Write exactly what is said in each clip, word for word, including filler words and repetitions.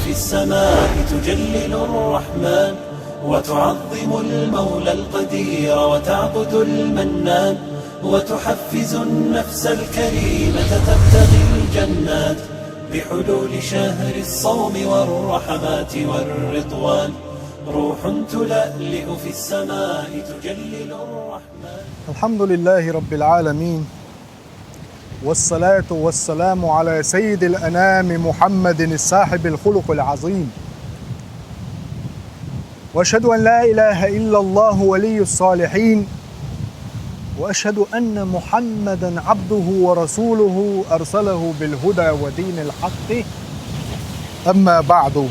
السماء تجلل الرحمن، وتعظم المولى القدير، وتعبد المنان، وتحفز النفس الكريمة تبتغي الجنات، بحلول شهر الصوم والرحمات والرضوان، روح تلألئ في السماء تجلل الرحمن. الحمد لله رب العالمين، والصلاة والسلام على سيد الأنام محمد صاحب الخلق العظيم. وأشهد أن لا إله إلا الله ولي الصالحين، وأشهد أن محمدا عبده ورسوله أرسله بالهدى ودين الحق. أما بعد.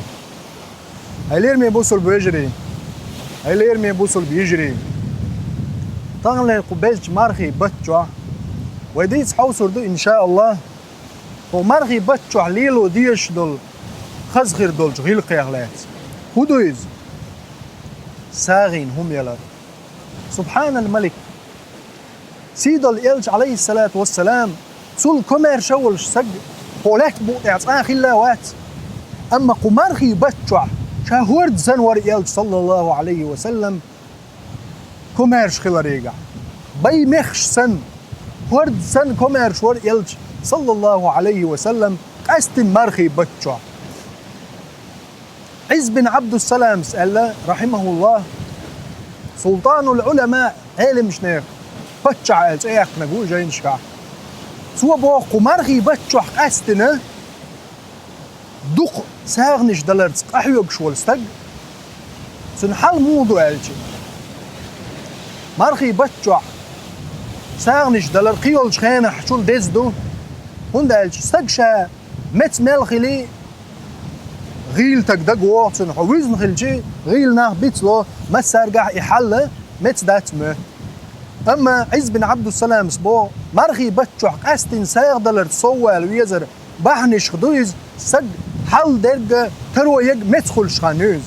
Хьай лераме бусулба вежарий, хьай лераме бусулба йижарий. Таханлера кху безачу мархий баттахь вай дийца хьовсур ду, иншааллахӀ, кху мархий баттахь лело дезаш долу хаза хир долчу гӀиллакхех лаьцна. ХӀун ду иза? СагӀина хӀума ялар. Субхьанал-Малик! Сийдолу элча, Ӏалайхиссалату вассалам, цул комаьрша волуш стаг кху лаьттан букъа тӀехь цкъа а хилла вац. Амма кху мархий баттахь ша хӀорда санна вара элча, саллаллаху Ӏалайхи ва саллам, комаьрша хиларехь, бай мехаш санна, хӀорда санна комаьрша вара элча, саллаллаху Ӏалайхи ва саллам, къаьсттина мархий баттахь. Ӏизз бин Ӏабдуссаламс аьлла, рахьимахуллахӀ, султанул-Ӏулама, Ӏеламнехан паччахь аьлла цӀе яьккхинарг ву жайнашкахь. Цо боху, кху мархий баттахь къаьсттина дукха сагӀанаш даларца къахьоьгуш волу стаг, цуьнан хьал муха ду аьлча, мархий баттахь сагӀанаш далар кхийолчу хенахь чул деза ду, хӀунда аьлча стаг ша меца мел хили, гӀийла стаг дага вогӀу цунна, хьо вуьзна хилча, гӀийла нах бицло, массаьргахь и хьал меца дац моьтту. Амма Ӏизз бин Ӏабдуссаламс боху, мархий баттахь къаьсттина сагӀа даларца соввала везар бахьанашха ду иза, стаг хьал дерг а, таро ерг а меца хуьлуш хан ю иза.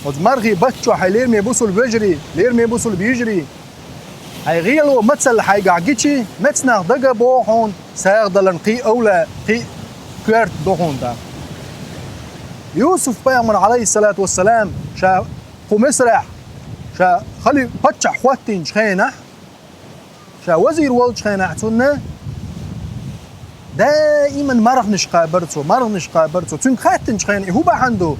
Оцу мархий баттахь, хьай лераме бусулба вежарий, лераме бусулба йижарий, хьайн гӀело мацалла хьайгахь гичи, меца нах дага а богӀу хьуна, сагӀа даларна кхин а овла, кхин а коьрта ду хьуна тӀаккха. Юсуп-пайхамар, Ӏалайхиссалату вассалам, ша кху Мисрахь, ша хали-, паччахь хӀоттийначу хенахь, ша вазир волчу хенахь цунна даиман марханаш кхабар цо, марханаш кхабар цо. Цуьнга хаьттинчу хенахь, и хӀун бахьана ду?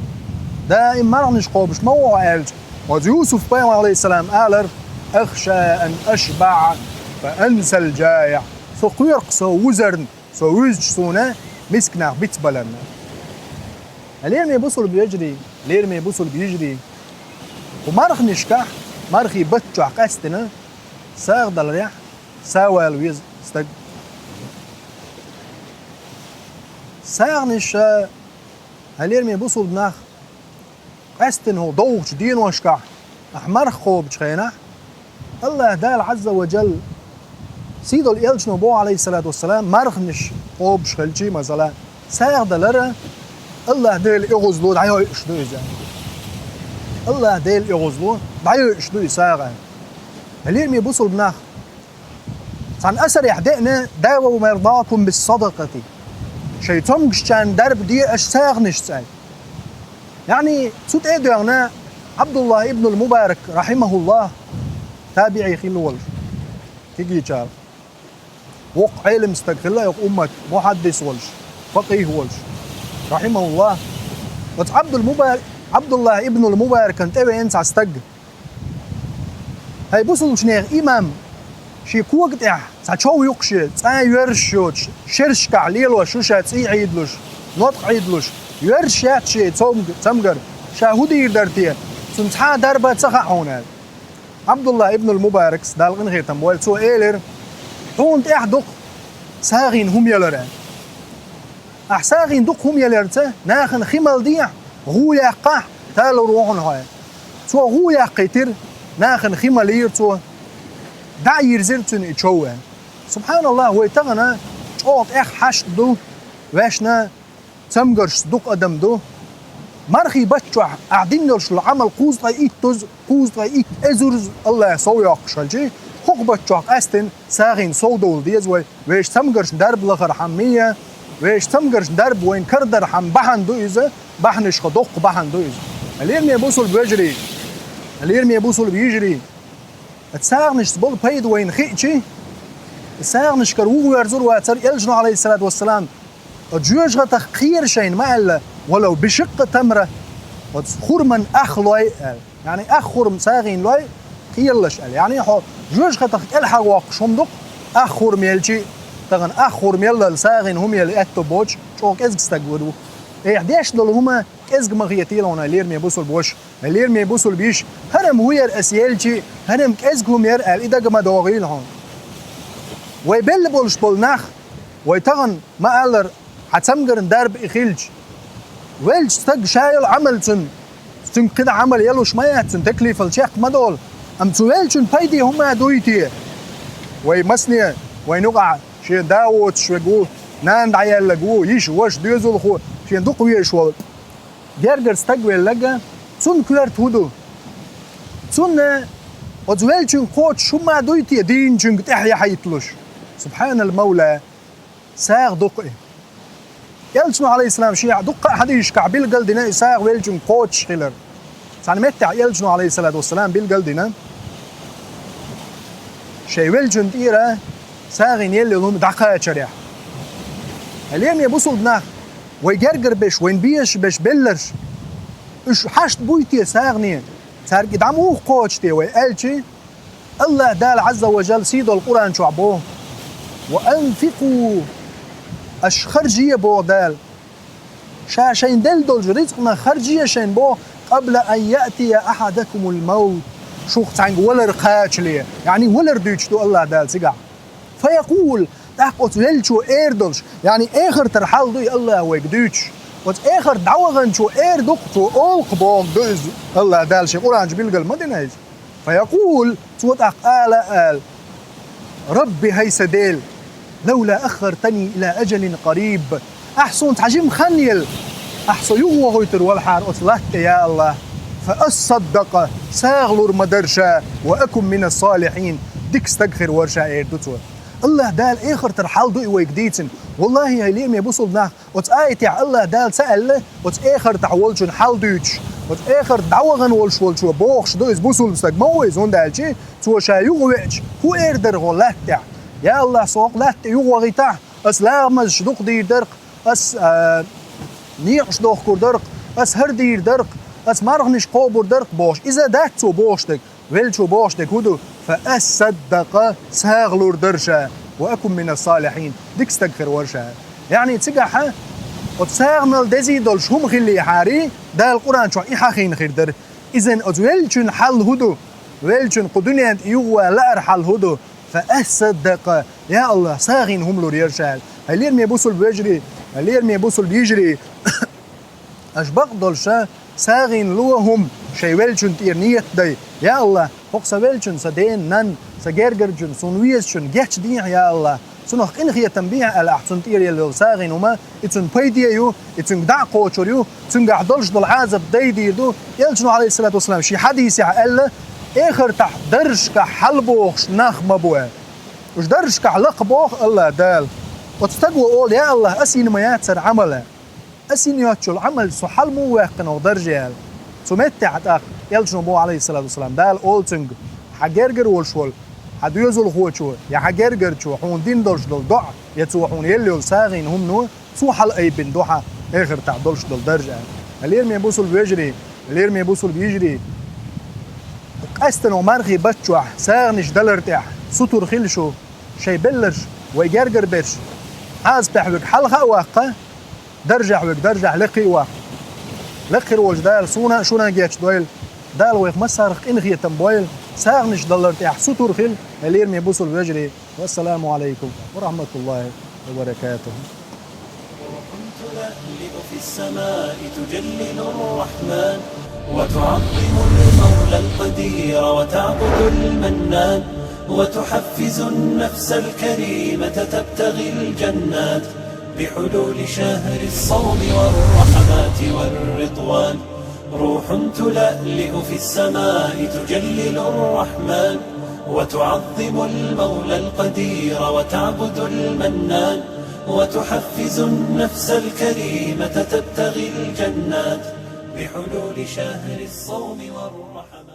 Даим марханаш кхобуш ма ву хьо аьлча, оцу Юсуп-пайхамар, Ӏалайхиссалам, алар: «Ахша ан ашбаӀа фа ансал джаиӀ». Со кхоьру-кх со вузарна, со вуьзча суна мисканах бицбаларна. Лераме бусулба вежарий, лераме бусулба йижарий, кху марханашкахь, мархий баттахь къаьсттина сагӀа даларехь, сагӀа вала веза стаг. СагӀанаш, хьай лераме бусулба нах, къаьсттина хӀокху довхачу деношкахь ахь марха кхобучу хенахь, АллахӀ Дала, Ӏазза ва Джалла, сийдолу элчано боху, Ӏалайхиссалату вассалам, марханаш кхобуш хилчий, масала, сагӀа далар АллахӀ Делан оьгӀазло дӀайойуш ду иза. АллахӀ Делан оьгӀазло дӀайойуш ду и сагӀа. Лераме бусулба нах, цхьана асарехь деана: «Даву мардакум бис-садакъати». Шайн цомгушчарна дарба де аша сагӀанашца аьлла. Яъни, цу тӀе а доьгӀна, Ӏабдуллахь ибнул Мубарак, рахьимахуллахь, табиӀий хилла волуш, кегийчарах. Воккха Ӏелам стаг хилла оцу умматан, мухьаддис волуш, факъихӀ волуш, рахьимахуллахь. Оцу Ӏабдул Мубар-, Ӏабдуллахь ибнул Мубаракан тӀевеана цхьа стаг. ХӀай бусулбанех имам, шен кога тӀехь цхьа чов юкъа шен, цкъа а йоьрзуш йоцуш, шерашкахь лелош ю ша, цӀий Ӏийдалуш, ноткъа Ӏийдалуш, йоьрзуш яц шен цомг-, цамгар, ша хӀун дийр дара те, цунна цхьа а дарба ца хаьа хьуна аьлла. Ӏабдуллахь ибнул Мубаракс, Далла къинхетам бойла, цо элира: «Хьуна тӀехь дукха сагӀина хӀума ялар», – аьлла. Ахь сагӀина дукха хӀума яларца нахана хи мала дехьа, гӀу яккхахь, талур ву хьуна хьо. Цо гӀу яккхийтира, нахана хи малийра цо, дӀа а йирзира цуьнан и чов. СубхьаналлахӀ, вай тахана чӀогӀа тӀех хьашт ду, ваьшна цамгаршца дукха адам ду. Мархий баттахь ахь дина долуш долу Ӏамал кхузткъе иттаза, кхузткъе итт эзарза АллахӀа сов йоккхуш хилчий, хӀокху баттахь къаьсттина сагӀина сов довла деза вай. Вешан цамгаршна дарба лахархьама, вешан цамгаршна дарба вайна карадархьама бахьана ду иза, бахьанашха доккха бахьана ду иза. Лераме бусулба вежарий, лераме бусулба йижарий, сагӀанашца болу пайда вайна хиъчи, сагӀанашкара вухуверзур вацара, элчано, алейхиссалату вассалам, оцу жоьжахатах кхера шайна ма аьлла, валав бишиккъи тамра, оцу хурман ах лой аьлла. Яъни ах хурма сагӀина лой, кхералаш аьлла. Яъни хьо жоьжахатах кӀелхьарвоккхуш хӀума ду-кх, ах хурма елчи, тахана ах хурма еллал сагӀина хӀума елла аьтто боцуш, чӀогӀа кӀезиг стаг вур ву. Айхьа деш долу хӀума кӀезиг ма хетийла хьуна, лераме бусулба ваша, лераме бусулба йиша, хӀара-м ву яра ас елчи, хӀара-м кӀезиг хӀума яра аьлла, и дага ма догӀийла хьуна. Вай белла болуш болу нах, вай тахана ма-аллара, хьан цамгарна дарба и хилча, велча стаг ша йолу Ӏамал цуьнан, цуьнга кхидӀа Ӏамал ялуш ма яц, цуьнан теклифал чекх ма долу, амма цу велчун пайде хӀума дуй те? Вай масане, вайн юкъахь шен да воцуш верг ву, нана дӀаяьлларг ву, йиша, ваша, доьзалхо, шен дукха везаш волу гергара стаг велларг, цунна коьрта хӀун ду? Цунна оцу веллачуьнга кхочуш хӀумма дуй те дийначуьнга тӀаьхьа яхьийтталуш? Субхьанал Мавла, сагӀа ду-кх и. Элчано, алейхиссалам, шен дуккха а хьадисашкахь билгал дина и сагӀа веллачуьнга кхочуш хилар. Цхьана меттехь элчано, алейхиссалату вассалам, билгал дина шайн веллачун тӀера сагӀина елла йолу хӀума дӀакхачарехь. Лераме бусулба нах, вай гергара берш, вайна безаш берш белларш, уьш хьашт буй те сагӀане, цаьрга и дӀа муха кхочу те вай аьлчи, Аллах Дала Ӏазза ва Жалла сий долу Къуръан чохь боху: «Ва анфикъу», аша харжае боху Дала. Ша шайна делла долчу рицкъанах харжае шайна боху, «къабла ан яътия ахьадакумул мавт», шух цхьаьнга валар кхачале, яъни валар дуьйцуш ду Аллах Дала цигахь. Фаякъул, тӀаккха оцу веллачо эр долуш, яъни эхартара хьал ду и Аллах вайга дуьйцуш. Оцу эхарт дӀаваханчо эр ду-кх, цо олу-кх боху ду иза, Аллах Дала шен Къуръан чу билгал ма дина иза. Фаякъул, цо тӀаккха ала а ала: «Рабби, хӀай сан Дела, лавла аххартани ила ажалин къариб». Ахь суна цхьа жима хан елла, ахь со юхавохуьйтур валахьара оцу латта тӀе, я Аллах. Фа ассаддакъа, сагӀа лур ма дара ша, ва акун минас салихьин, дика стаг хир вара ша, эр ду цо. Аллах Дала эхартара хьал ду и вайга дийцина. Валлахи, хӀай лераме бусулба нах, оцу аятехь Аллах Дала ца аьлла, оцу эхартахь волчун хьал дуьйцуш, оцу эхарт дӀавахана волуш волчо бохуш ду иза бусулба стаг ма ву иза, хӀунда аьлча цо ша юхавеача, хӀун эр дара хӀокху латта тӀехь? Я Аллах, со хӀокху латта тӀе юхавахийтахь, ас ламазаш дукха дийр дара-кх, ас, а, некъаш дохкур дара-кх, ас хӀара дийр дара-кх, ас марханаш кхобур дара-кх бохуш. Иза дац цо бохуш дерг. Веллачо бохуш дерг хӀун ду? Фа ассаддакъа, сагӀа лур дара ша, ва акун минас салихьин, дика стаг хир вара ша. Яъни цигахь оцу сагӀанал дезий долуш хӀума хиллехьарий, Дала Къуръан чохь и хьахийна хир дара. Иза оцу веллачун хьал хӀун ду? Веллачун кху дуьнен тӀе юхаван лаара хьал хӀун ду? Фа ассаддакъа, я Аллах, сагӀина хӀума лур яра ша аьлла. ХӀай лераме бусулба вежарий, хӀай лераме бусулба йижарий, аша бакъдолуш ша сагӀина ло хӀума шайн веллачун тӀера нийят дай. Я Аллах, хӀокху сан веллачун, сан ден, нанна, сан гергарчун, суна везачун гечдехьа, я Аллах, цунах къинхетам бехьа аьлла, ахь цунна тӀера елла йолу сагӀина хӀума, и цунна пайде ю, и цуьнга дӀа а кхочур ю, цуьнгахь долуш долу Ӏазап дайдийр ду. Элчано, алейхиссалату вассалам, шен хьадисехь аьлла: «Эхартахь даржашкахь хьалабохуш нах ма бу», – аьлла. Уьш даржашкахь лакха боху Аллах Дала. Оцу стаго олу: «Я Аллах, ас йина ма яцара Ӏамал». Ас йина йоцучул Ӏамал со хьала муха ваьккхина хӀокху дарже аьлла. Цу меттехь тӀаккха элчано боху, алейхиссалату вассалам, Дала олу цуьнга: «Хьан гергара волуш волу хьан доьзалхочо я хьан гергарчо хьуна дина долуш долу доӀа, я цо хьуна елла йолу сагӀина хӀумано, цо хьала айбина ду хьан эхартахь долуш долу дарж», – аьлла. Лераме бусулба вежарий, лераме бусулба йижарий, къаьстина мархи баттахь сагӀанаш далар тӀехь сутур хила шу, шайн белларш, вай гергара берш, Ӏазапехь верг хьалха а ваккха, даржехь верг даржехь лекхий а ваккха. Лекхира волчу Дала суна а, шуна а гечдойла. Дала вайх массарах къинхетам бойла, сагӀанаш далар тӀехь сутур хила, лераме бусулба вежарий. Вассаламу алейкум ва рахматуллахи ва баракатуху. روح تلألئ في السماء تجلل الرحمن، وتعظم المولى القدير وتعبد المنان، وتحفز النفس الكريمة تبتغي الجنات بحلول شهر الصوم والرحمات والرضوان. روح تلألئ في السماء تجلل الرحمن، وتعظم المولى القدير وتعبد المنان، وتحفز النفس الكريمة تبتغي الجنات بحلول شهر الصوم والرحمات.